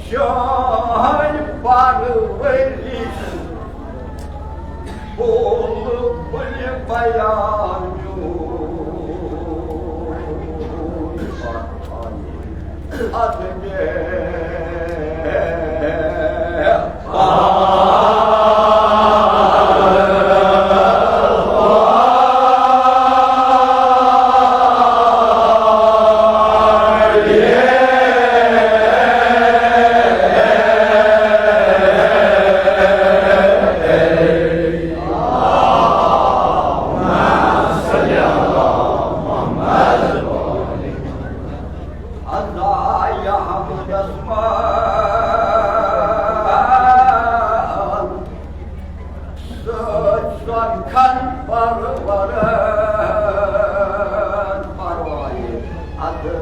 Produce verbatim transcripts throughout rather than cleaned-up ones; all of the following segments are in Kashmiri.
شاہن پرورش بول بل بیان میون۔ ادب اللہ یا حمد اسمان سۭتۍ سۄرکھن پرورن پروایہِ ادٕ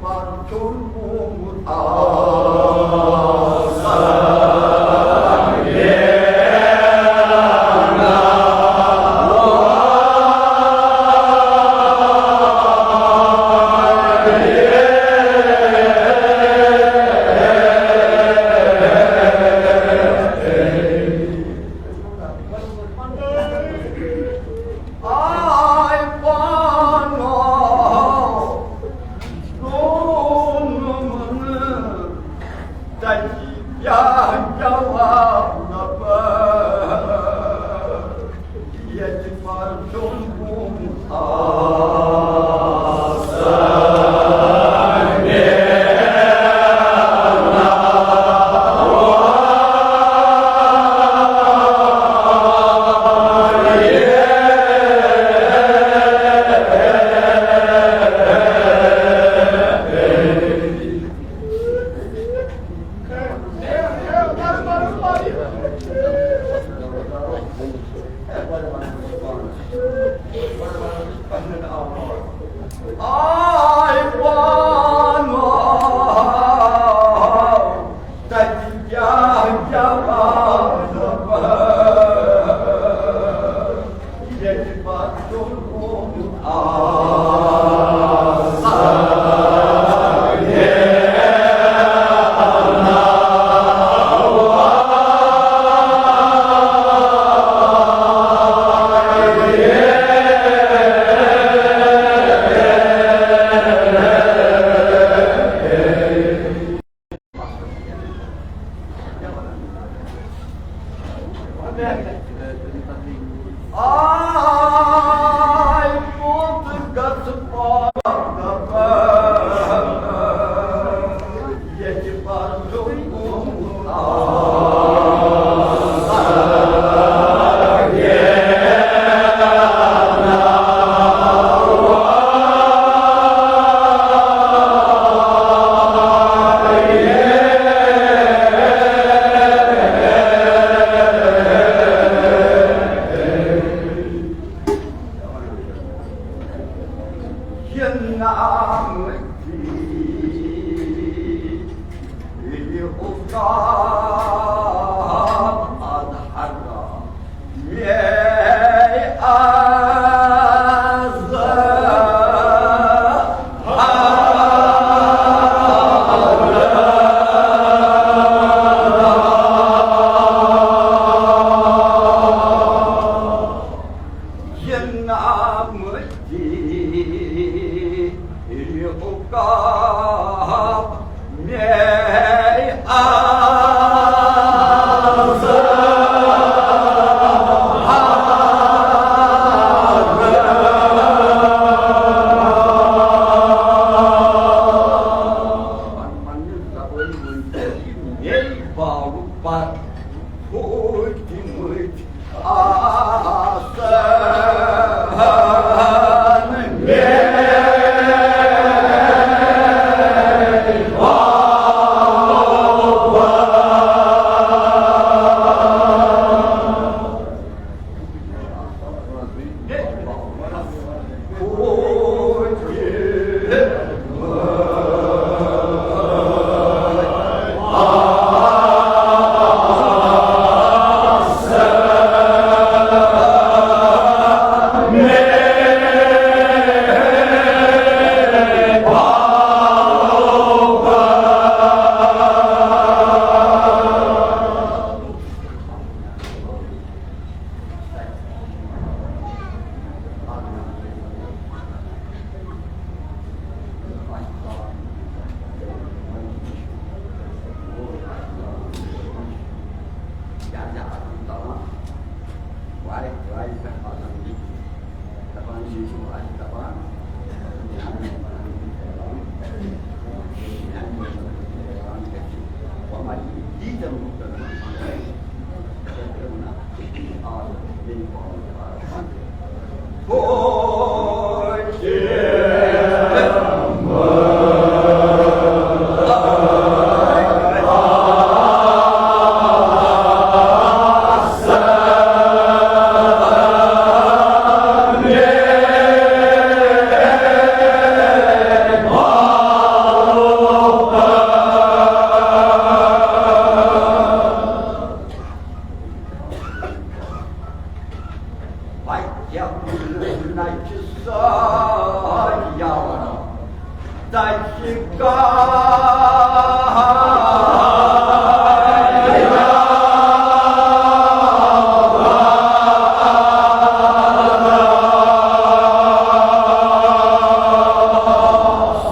پرچون گوٚمُت آ۔ آے پانو زونُم نہٕ تَتہِ کیٛاہ جواب دَپہٕ۔ ییٚتہِ پَرُن گوٚمُت آسان۔ آے پانو، تَتہِ کیٛاہ جواب دَپہٕ۔ ییٚتہِ پَتہٕ گوٚمُت آسان۔ آے پوٚت گژھ پاک دَپہٕ۔ ییٚتہِ پَتہٕ گوٚمُت آسان۔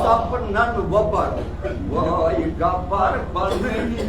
سپنن وۄپر وٲے گبر بنٲوِتھ۔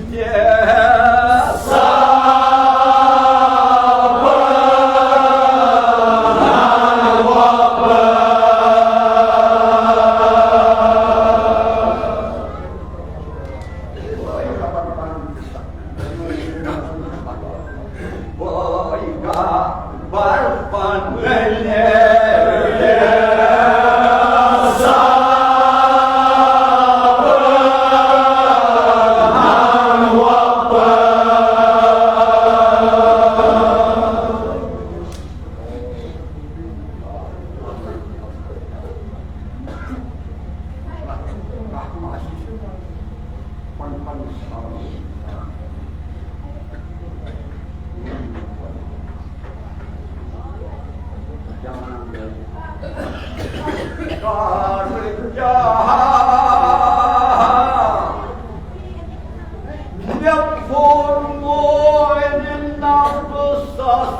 مےٚ پھوٚر وۄنۍ نَو ساس۔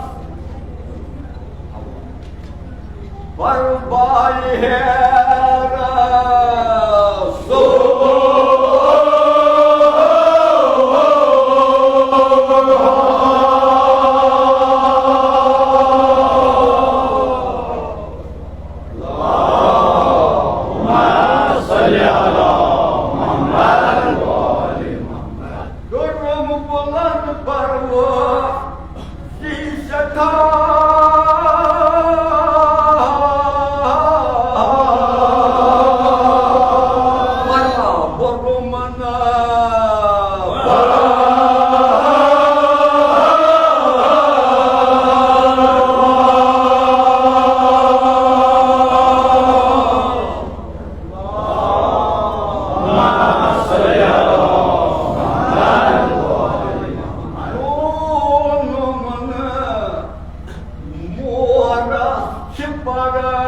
پرواے ہے رسول۔ اللهم صل على محمد وآل محمد۔ کوٚرُم بُلند پرواز۔ مورس چھِ پگاہ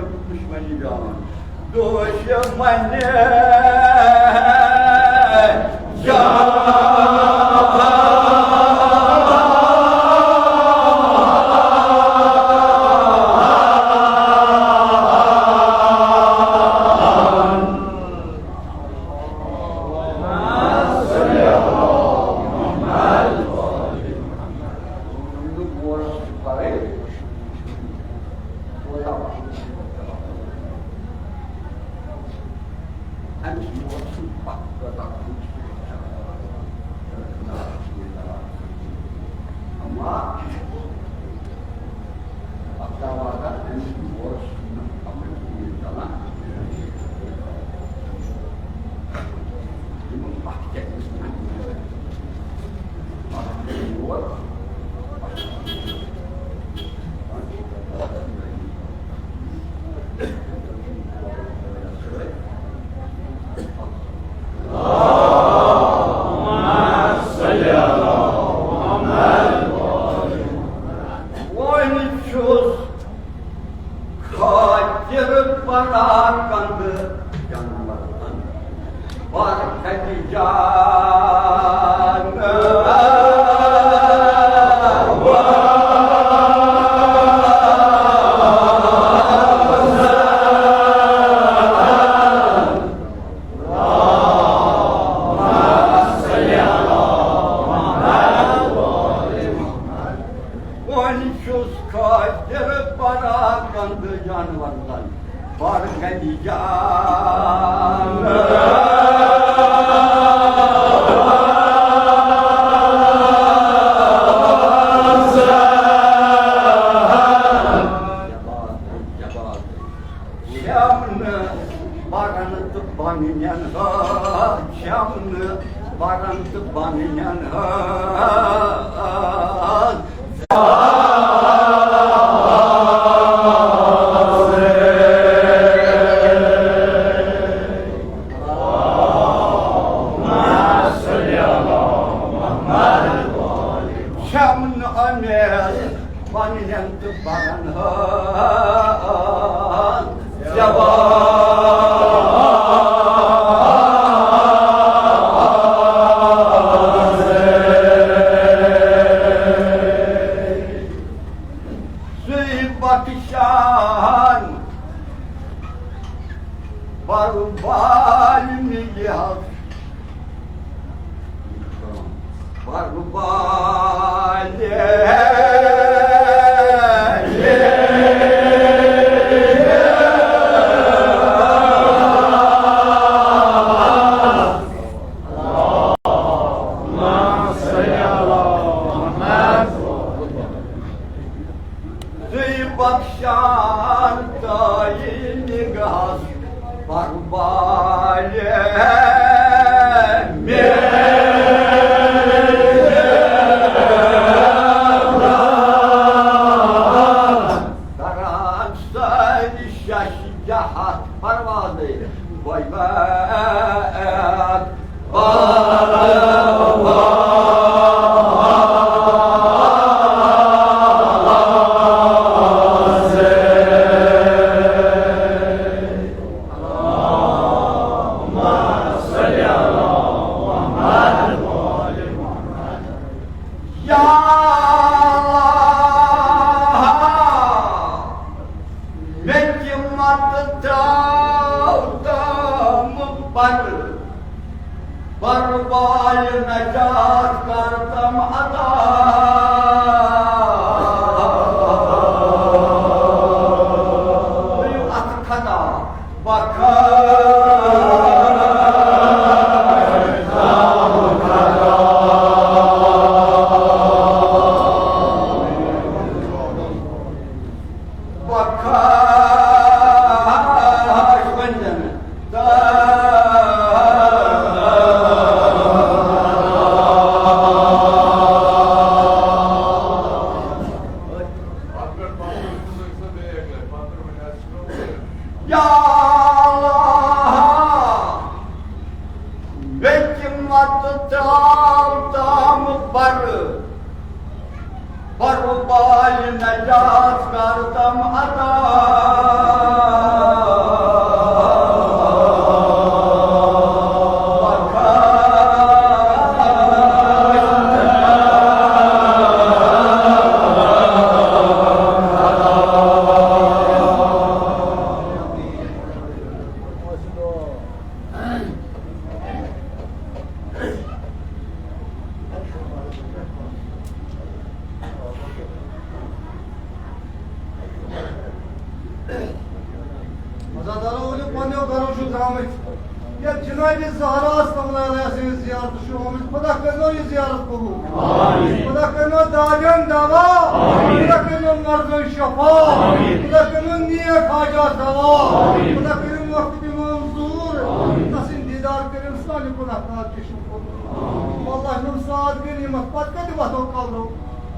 دُشمنی جان، دُشمنی جان۔ وۄنۍ چھُس خاطر پرا کند جانورن، پر کتہِ جان۔ وۄنۍ چھُس خٲطر پرا کند جانورن، پر کتہِ جان۔ کھٮ۪منہٕ پرن تہٕ بنگنٮ۪ن ہٲ، کھٮ۪منہٕ پرن تہٕ بنگنٮ۪ن ہٲ۔ کھٮ۪منہٕ امیز بنگنٮ۪ن تہٕ بنگنٮ۪ن ہٲ۔ پربال میگی حق، پربال. زُوِ بخشان تایہِ نگہس پربالہِ مےٚ. کران سٲری شش جہت پروازے بویبت. یا اللہ، مےٚ تہِ مت ترٛاو تام پر، پروایہِ نجات کر تم عطا. بٔرِو اَتھٕ خطا. یا اللہ، مےٚ تہِ مت ترٛاو تام پر، پر بالہِ نجات کر تم عطا. مزادارو، ؤلِو، پننیو گرو چھِو درٛامٕتۍ۔ یتھ جناب زہرا صلی اللہ علیہ وسلم زیارت چھُ آمُت، خدا کٔرِنو یہِ زیارت قبول۔ آمین۔ خدا کٔرِنو دادٮ۪ن دوا۔ آمین۔ خدا کٔرِنو مرضن شفا۔ آمین۔ خدا کٔرِنو نیک حاجات روا۔ آمین۔ خدا کٔرِنو وقت منظور۔ آمین۔ تسٕنٛدۍ دیدار کٔرِنۍ سانہِ گناہ کار چشم قبول۔ آمین۔ واللہ یِم سات غنیمت، پتہٕ کتہِ وتھو قبرو؟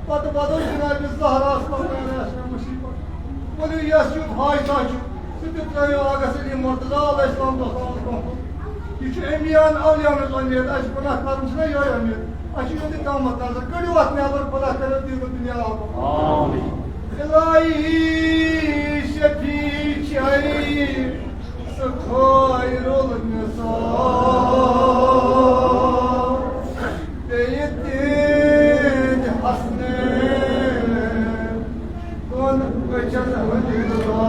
پتہٕ بدل جناب زہرا صلی اللہ علیہ وسلم مصیبت۔ ؤلِو، یَس یُتھ حاجتہ چھُ، سُہ تہِ ترٲیِو آغس علی مرتضیٰ علیہ السلام دوستانس برونٛہہ کُن۔ یہِ چھُ انبیاءن اولیاءن ہُنٛد امید، اَسہِ گناہ کرُن چھُنہ یِہوٚے امید۔ اَسہِ چھُ یِہُنٛدُے تامَتھ نظر، کٔڑِو اَتھ نٮ۪بر، خدا کٔرِو دیٖن و دُنیا آباد۔ آمین۔ الٰہی شفیع چھے۔ سُہ خیر النساء، بیٚیہِ تِہِنٛدِ حسنین دۄن أچھن ہٕنٛدِ رضا،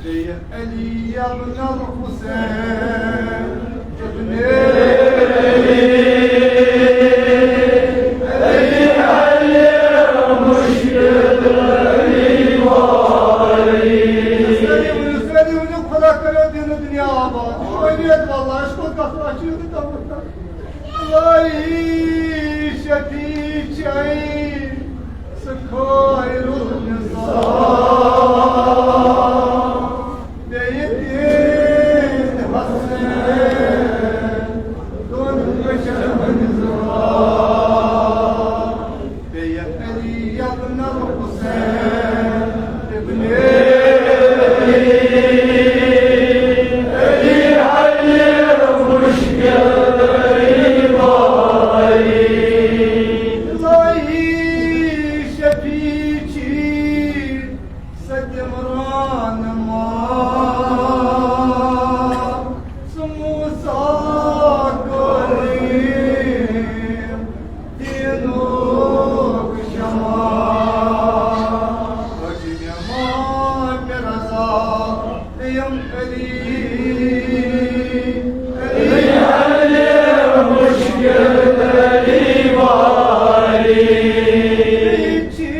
بیٚیہِ علی ابن الحسین۔ سٲری ؤنِو، خدا کٔرِو دیٖن و دُنیا آباد۔ یہِ چھُ امید واللہ، اَسہِ کوٚت گژھُن، اَسہِ چھُ یُتُے توقع۔ الٰہی شفیع چھے۔ سُہ خیر النساء، بیٚیہِ تِہِنٛدِ حسنین دۄن أچھن ہٕنٛدِ رضا، بیٚیہِ علی ابن الحسین ابن علی، علی علی مشکل باری۔ الٰہی شفیع چھے۔ ستمران یم علی، علی، علی، مشکل علی والی۔ چھی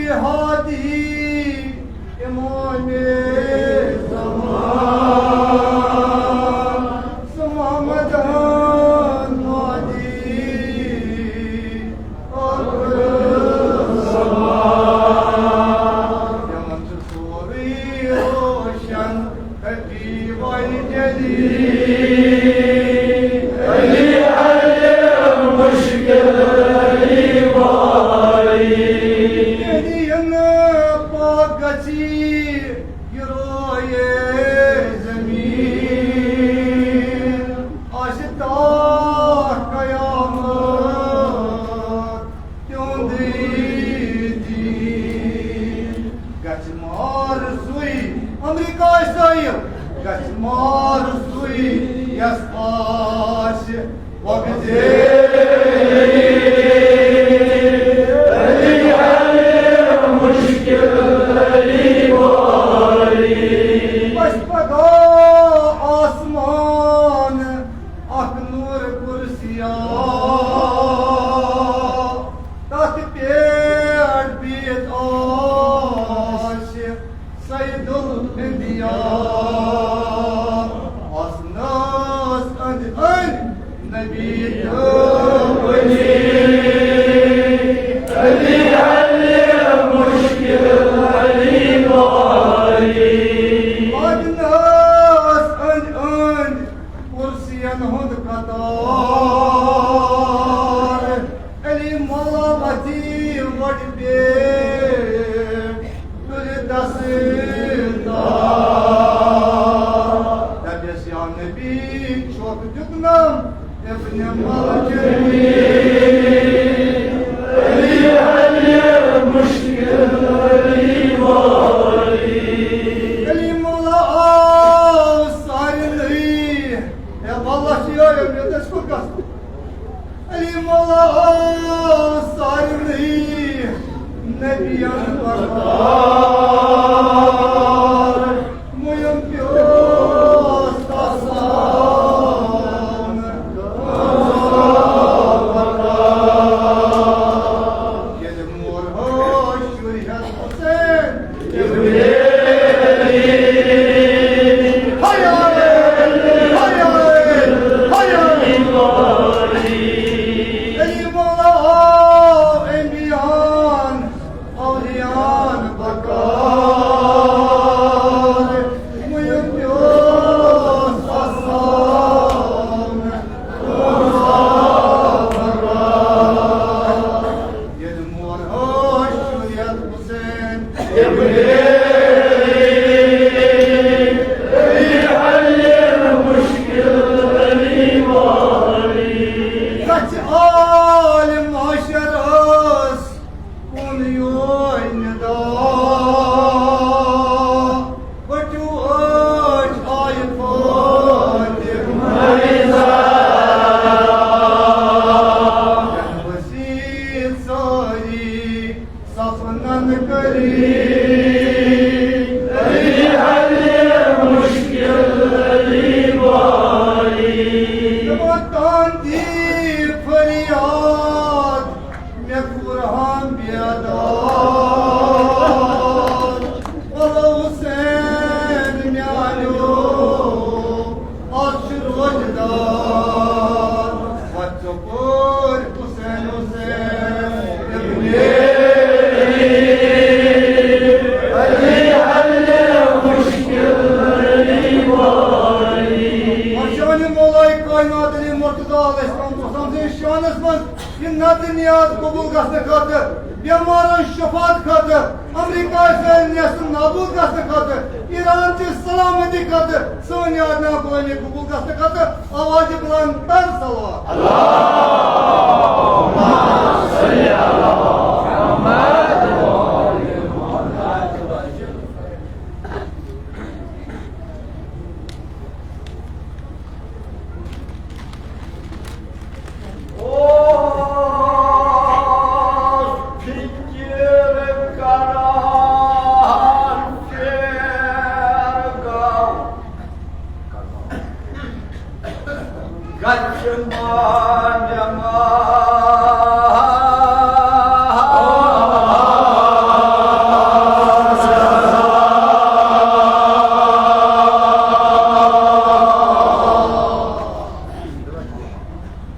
ہادی امام زمان، سو محمد ہادی۔ یمن چھُ سورُے روشن حبیب الجلیل۔ علی، علی، مشکل علی والی۔ یعنی یم پاک گژھی، یہ رویے زمین آسہِ تا قیامت۔ تِہُنٛدٕے دیٖن۔ گژھِ مار سُے، امریکہ آسہِ سٲیِل، گژھِ مار سُے، یَس آسہِ وۄبزے۔ علی، علی، مشکل علی والی۔ بس پگاہ آسمان اکھ نور کرسیا، تتھ پٮ۪ٹھ بِہِتھ آسہِ سید الانبیاء۔ آسنس أنٛدۍ أنٛدۍ نبی تہٕ ولی۔ علی، علی، مشکل علی والی۔ آسنس أنٛدۍ أنٛدۍ کرسین ہُنٛد قطار۔ علی مولا وتھی وۄٹہِ پٮ۪ٹھ تُلہِ دستار۔ دپٮ۪س یا نبی چھۄکھ دیُتنم ابن ملجمی۔ علی، علی، مشکل علی والی۔ علی مولا آو سارنٕے۔ اے واللہ چھُ یہِ مےٚ دٔسۍ کوٚت گژھُن۔ علی مولا آو سارنٕے نبیَن بکار۔ مُیُن پیوس تسان۔ ییٚلہِ مور ہوش شُرۍ ہٮ۪تھ حسین۔ علی مولا آو انبیاہن، اولیاہن بکار۔ مُیُن پیوس آسان۔ ییٚلہِ مور ہوش شُرۍ ہٮ۪تھ حسین۔ گژھِ عالم محشرس کُن یوے ندا۔ بٔٹِو أچھ آیہِ فٲطمہ۔ وسیٖل سٲری سپنن کٔری۔ علی، علی، مشکل علی والی۔ تِمن تان دی فریاد، مےٚ کوٚر ہم بیدار۔ وَلہٕ حسین میٛانیو، آز چھُ روزٕ دار۔ وَتھ ژۄپٲرۍ حسین، حسین ابن علی، علی مشکل علی والی۔ اور شان مولائے کائنات علی مرتضیٰ علیہ السلام، تُہٕنٛدِس شانس منٛز یہِ نظر نیاز قبول گژھنہٕ خٲطرٕ، بیمارن شفاعت خٲطرٕ، امریکہ سۭتۍ نیست نابود گژھنہٕ خٲطرٕ، ایران چہِ سلامتی خٲطرٕ، سٲنۍ یاد ناو غلٲمی قبول گژھنہٕ خٲطرٕ آوازِ بلند تر صلوات۔ اوس فکر کران پیر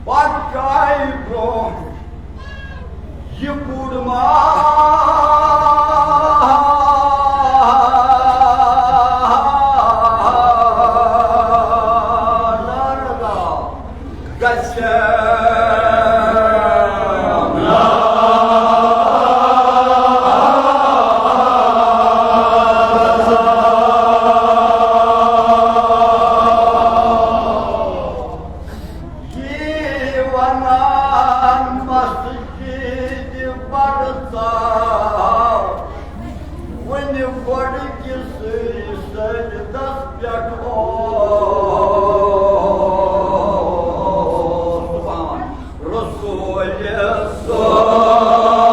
پکاے برونٛہہ۔ یہِ بوٚڑ ماہ گژھِ۔ یی ونان مسجد بڑ ژاو، وُنہِ گۄڈٕ کِسٕے سجدس پٮ۪ٹھ اوس۔ سبحان رسول صٲب۔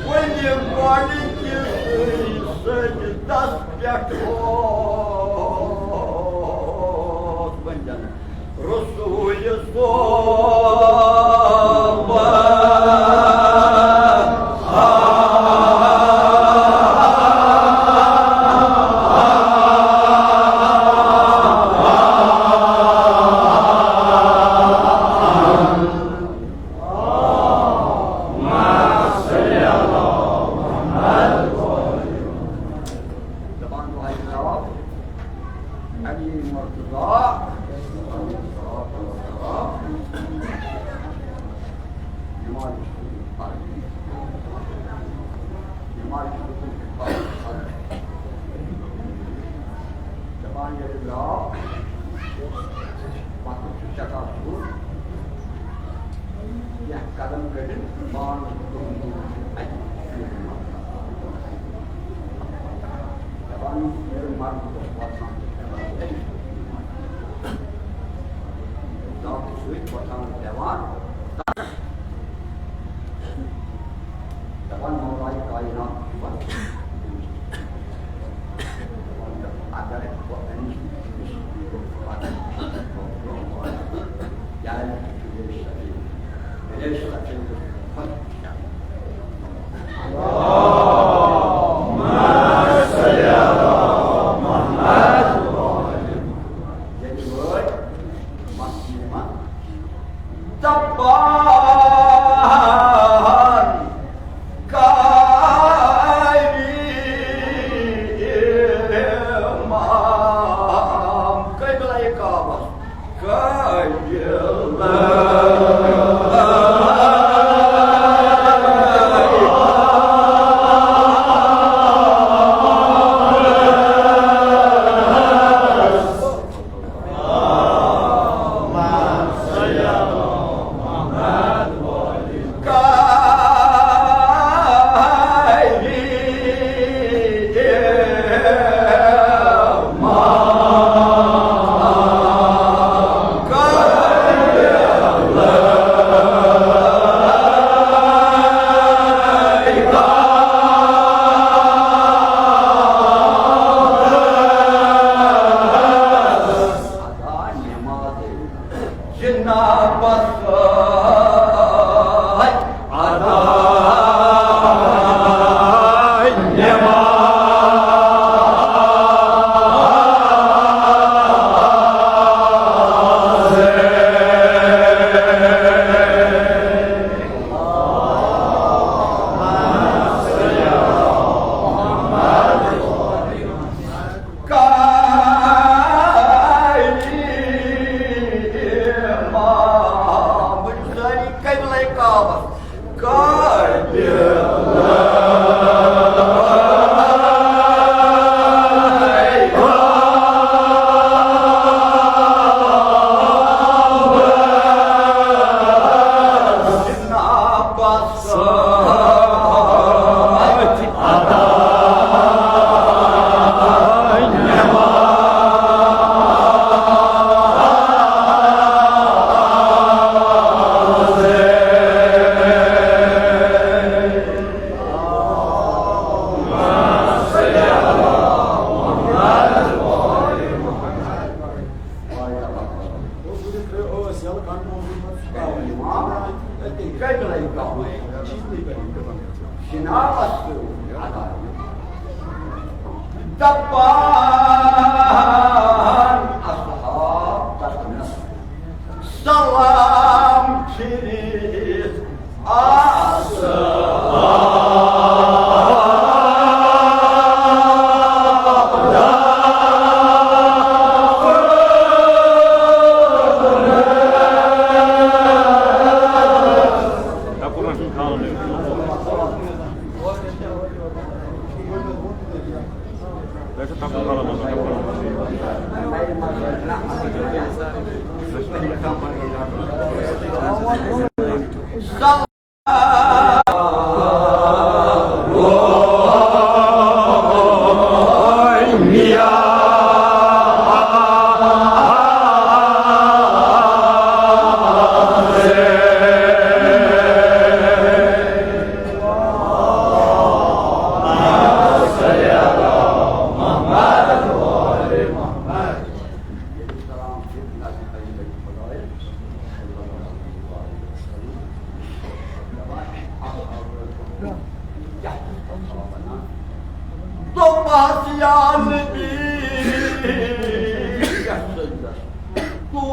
وۄنۍ گۄڈٕ کِسٕے سجدس پٮ۪ٹھ اوس بنجن رسول صٲب۔ دپان دۄہے جناب علی مرتضیٰ۔ نماز، نماز، دپان ییٚلہِ درٛاو، پتہٕ چھُ سٮ۪ٹھاہ سُہ کینٛہہ قدم کٔڑِتھ پانہٕ تُہُنٛد اَتہِ دَپان، ییٚلہِ مرُن اوس وۄتھان، ذاتہٕ سۭتۍ وۄتھان بیٚہوان۔ دپان مولائے کائنات چھُ وَنان۔ دپان اگر بہٕ أمِس نِش پَتہٕ کیٛازِ چھُ یہِ سفید؟ یہِ سفید خۄش۔ ییٚلہِ وٲتۍ مسجدِ منٛز، دپان کاری امام قبلہ کعبس قبلہ۔ جنابس ادا نماز۔ ٲس یَلہٕ کَنٹرول کوٚرمُت، سُہ ترٛاوان یِم آب، تَتہِ کَتہِ لَگہِ ترٛاوُن؟ شیٖنی پٮ۪ٹھ یِم ترٛاوان۔ جِنابَس تہٕ اَدا۔ دَپان اَصحاب تَتنَس سلام پھِرِتھ۔ دوٚپمَس یا نبی، یَتھ سجدَس طول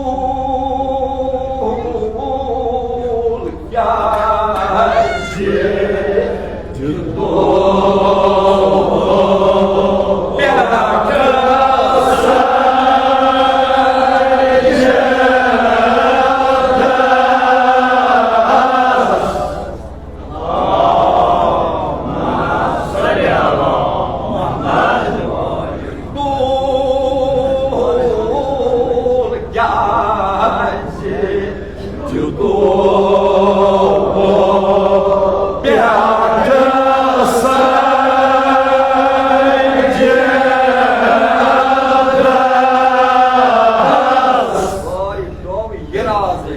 کیٛازِ؟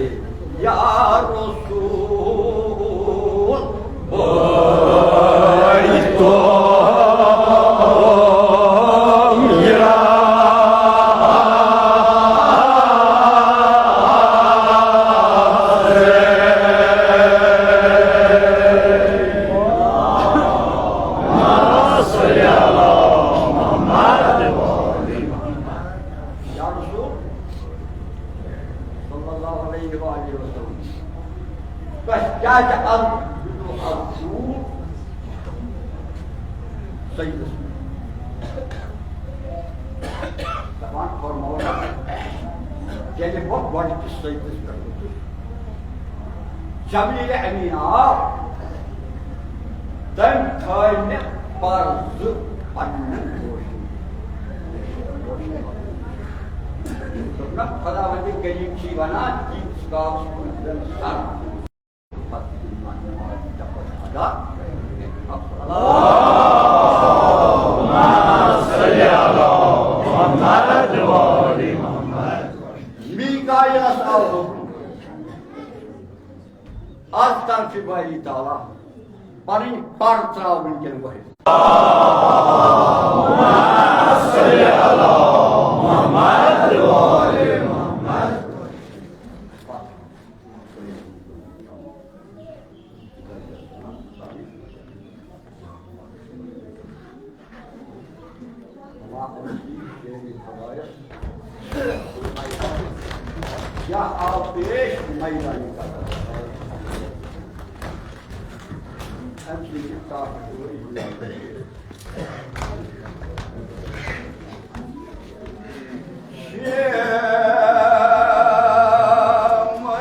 یا رسول، بٲے تُم یِرا۔ یا رسول صلی اللہ علیہ وآلہ وسلم، تۄہہِ کیٛازِ عرض دیُتوٕ از ژوٗر سیدس پٮ۪ٹھ؟ دپان فرموو، ییٚلہِ بہٕ گۄڈٕنِکِس سیدس پٮ۪ٹھ ووٚتھُس، جبریل امین آو، تٔمۍ تھٲے مےٚ پر زٕ پننٮ۪ن گوشن۔ دوٚپنکھ، خداوند کریم چھُے ونان، ییٖتِس کالس کُنہِ زٔنۍ سر۔ میکائیلس آو حکم، از طرفِ باری تعالیٰ پنٕنۍ پر ترٛاو وٕنکٮ۪ن وٲحِد۔ یا آو پیش میدانی قدر۔ اَمہِ سۭتۍ چھِ طاقت یِوان۔ شیمہٕ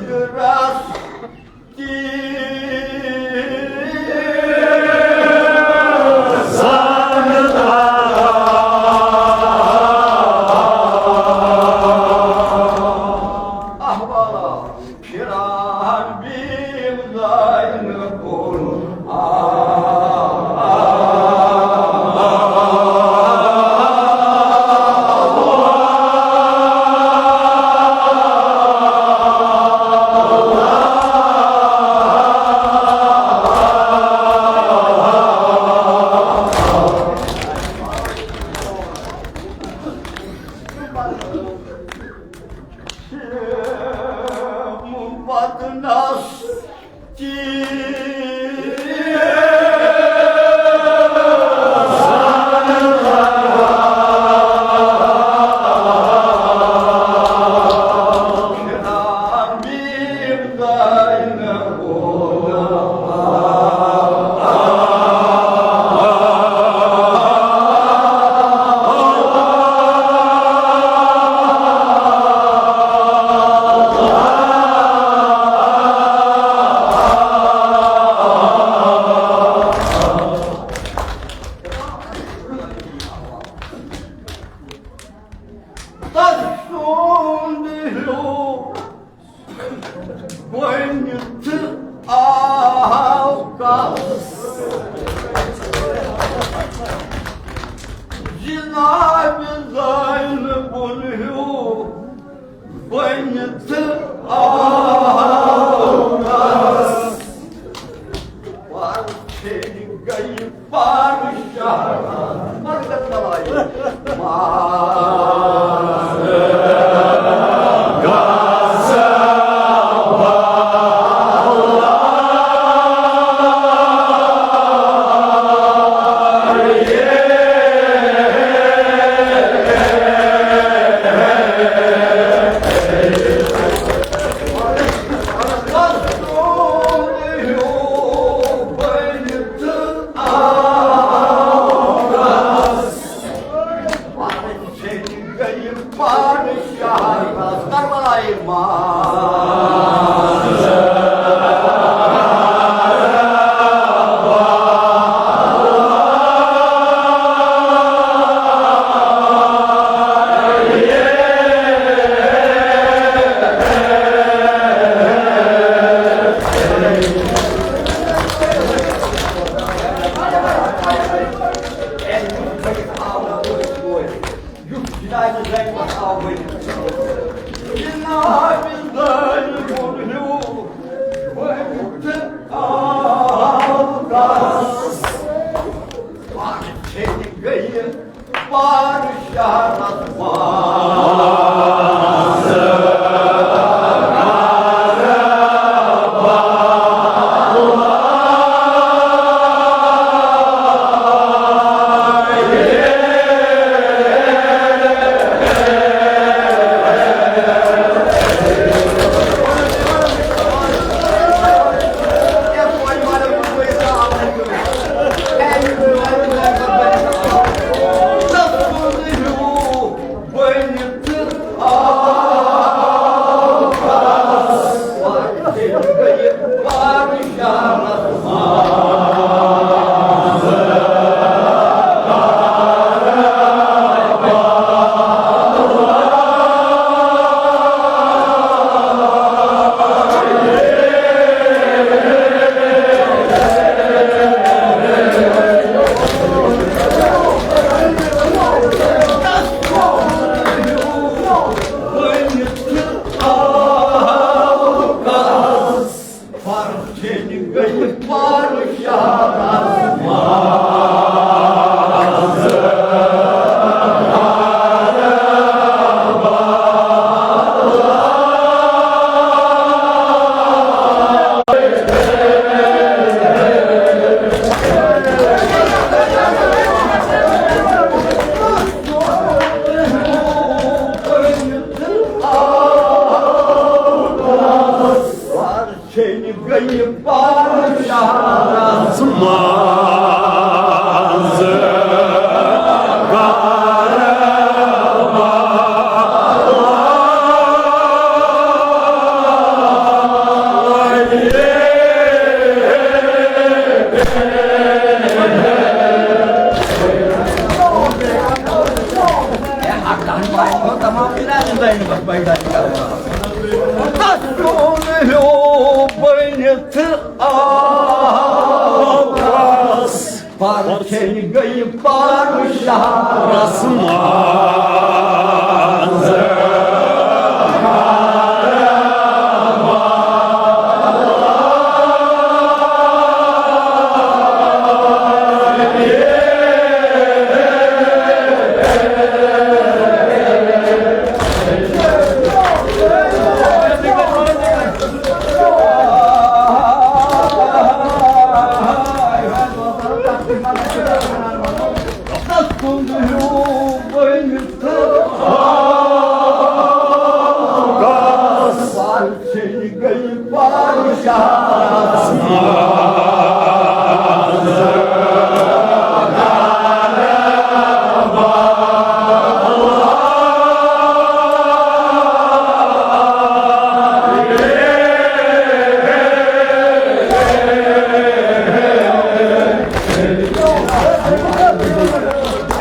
جگرس بدنس تسُنٛد ہیوٗ بٔنِتھ آو کس۔ جناب زینبُن ہیوٗ بٔنِتھ آو کس۔ پرچھے گٔیہِ پادشاہ۔ پادشاہس منٛز۔ تسُنٛد ہیوٗ بٔنِتھ آو کس۔ پرچھے گٔیہِ پادشاہس منٛز۔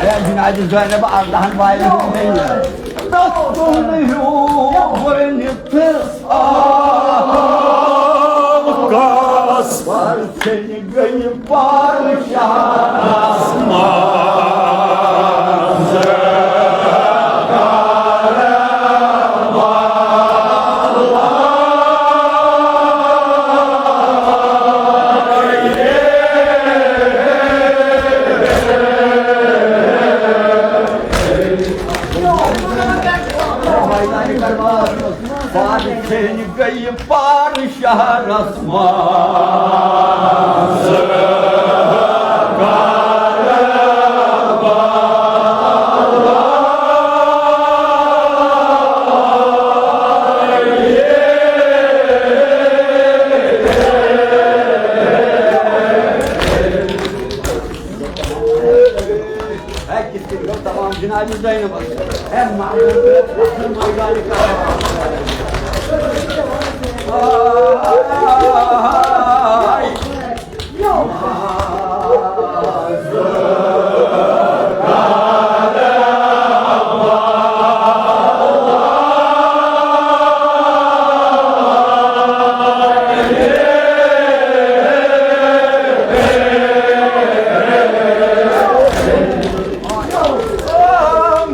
اے جناب زینب اردہن والٮ۪ن ہُنٛد مےٚ یہِ۔ تَتھ دۄہن ہیوٗ ؤنِتھ آو کاس۔ پرژھنۍ گٔیہِ پادشاہس منٛز۔ پرژھنۍ گٔیہِ پارٕ شہرس منٛز۔ ہے، کِتھ کٔنۍ گوٚو تمام جناب زینبس؟ ہے، محبوب، اصل مٲدانہِ کتھ۔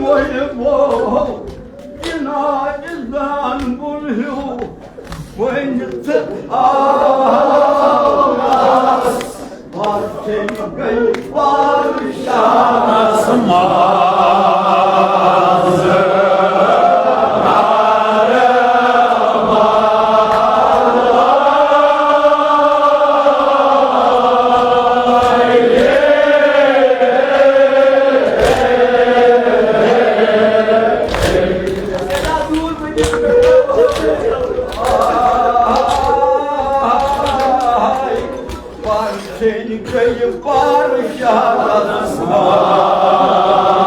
محبو، جناب زینبُل ہیوٗ ؤنِتھ آو۔ پرژھنۍ گٔیہِ پادشاہس منٛز۔ پرژھنۍ گٔیہِ پارٕ شہرس منٛز۔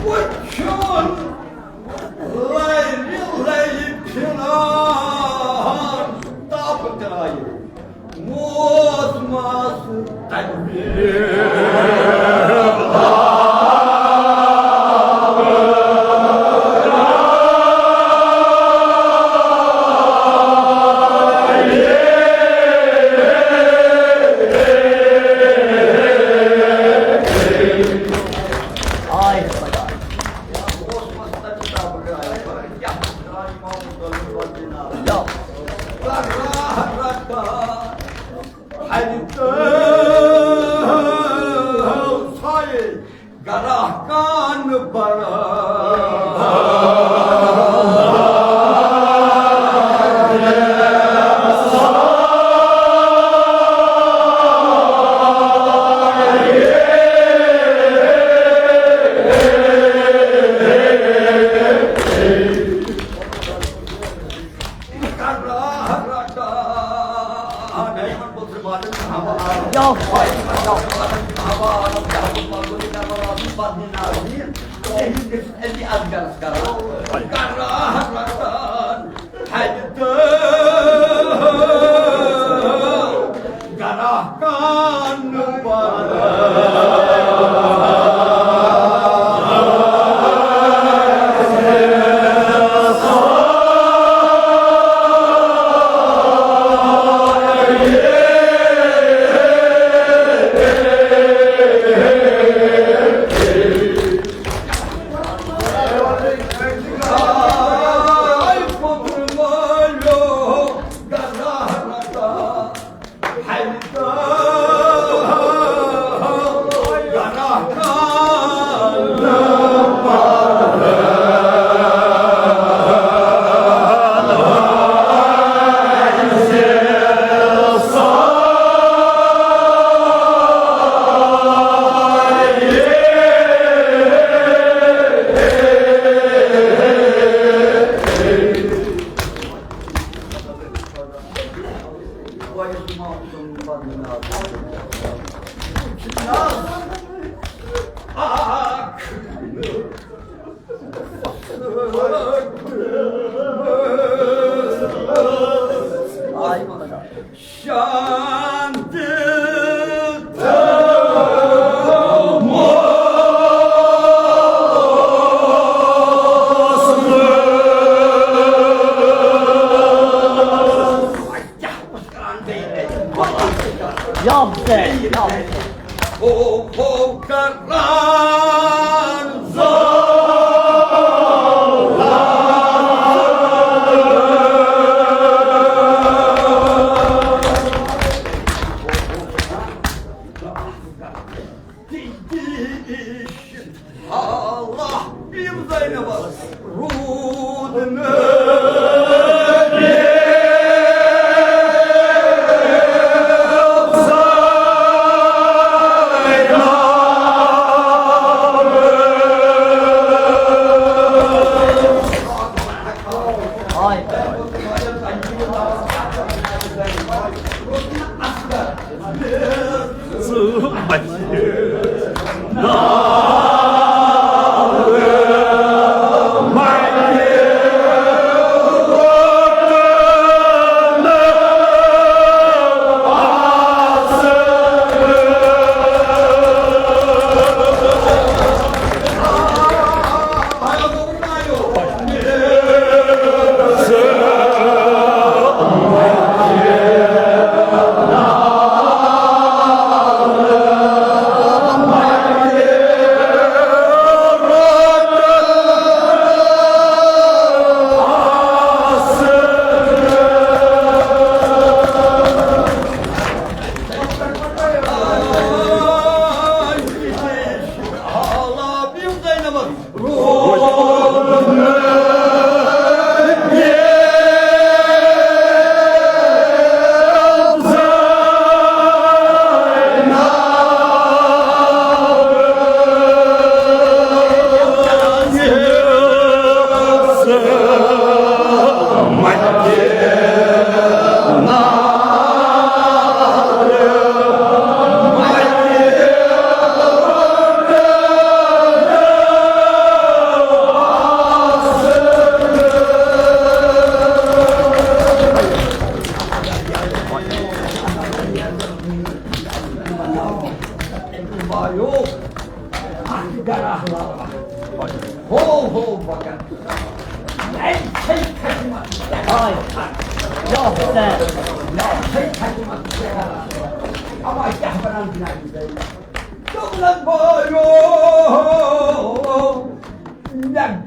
وٕچھُن لَرِ لَرِ پھِران تاپہٕ ترٛایہِ موسمَس تَمہِ۔ گراہ کان بڑا۔ شانتی۔ یا حسین، یا حسین۔ او، او، کران زور۔ اللہ بیم زینبس روٗد نہٕ۔ گرا ہو ہو بکر۔ اے چھے خدمت۔ آے۔ یا حسین۔ یا چھے خدمت۔ اما کیا بنان بنا دی۔ دولت بارو۔ نگت۔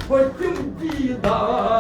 پٔتِم دیٖدار۔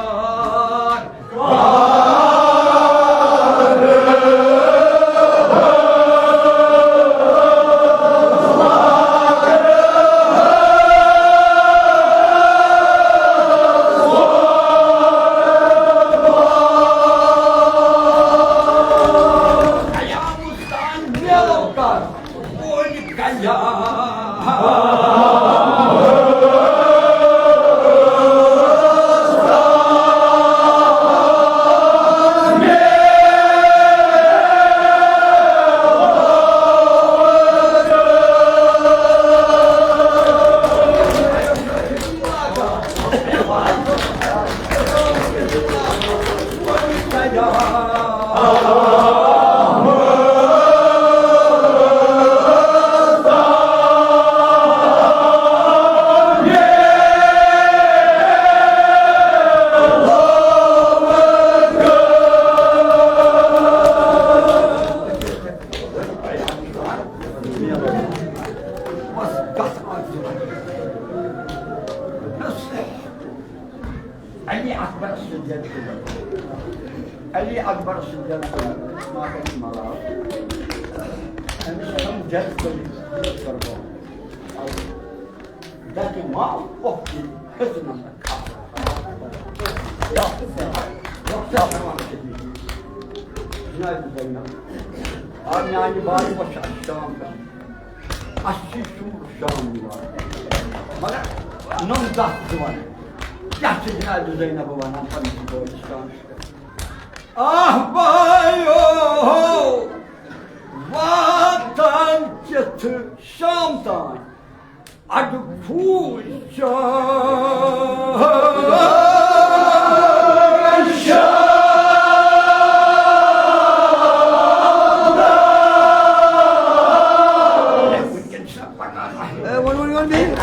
علی اکبر سٕنٛدٮ۪ن دِلن۔ علی اکبر سٕنٛدٮ۪ن دِلن۔ ما کرِ ملال۔ یتھ کٔنۍ کربو۔ دَپہِ ما اوٚہ یہِ کھٔژ نمبر۔ جناب زینب، آ میانہِ بارِ وۄنۍ چھِ اَسہِ شام کرٕنۍ۔ اَسہِ چھِ شُر شام یِوان۔ مگر نَو دَہ دِوان۔ کیٛاہ چھِ جناب زینب وَنان پننِس بٲیِس شام چھِ کرٕنۍ؟ آہ بایو، واتان کِتھ شام تام اَڈٕ پھوٗل چاے۔ اے، وَن، وَن، وَن بیٚیہِ۔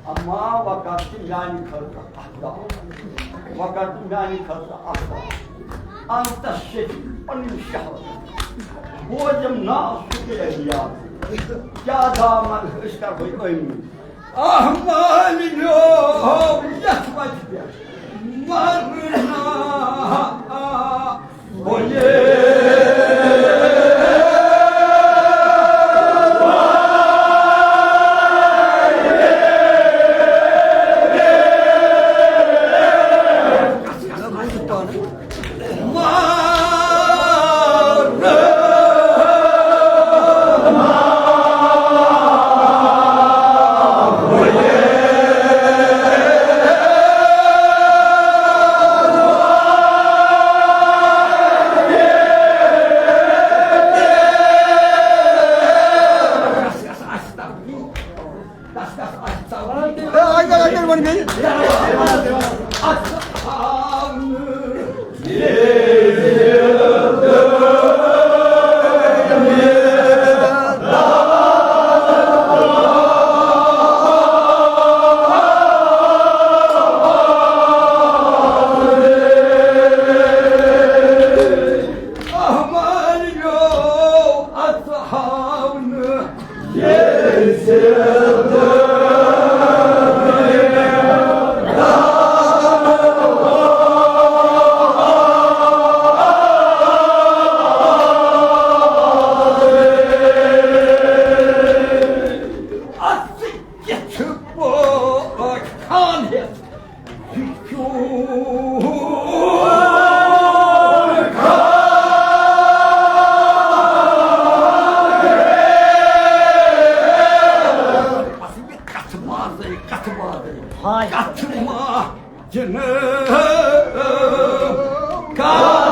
اما وۄنۍ کر ژٕ میانہِ خٲطرٕ اکھ دعا۔ وۄنۍ کر ژٕ میانہِ خٲطرٕ اکھ دعا۔ انتس شفیع پنٕنۍ شہوت۔ بوزم ناو سُہ گٔیے یاد۔ کیٛاہ دعا منٛگ أسۍ کرہوے ٲمیٖن۔ آہ مٲلِیو، یتھ وتہِ پٮ۪ٹھ مرنا۔ اَتھ سۭتۍ کیٛاہ چھُ پٲٹھۍ خان ہٮ۪تھ؟ یہِ چھُ کتھ بازے، کتھ بازے، ہاے۔ کتھ ما جنہٕ کا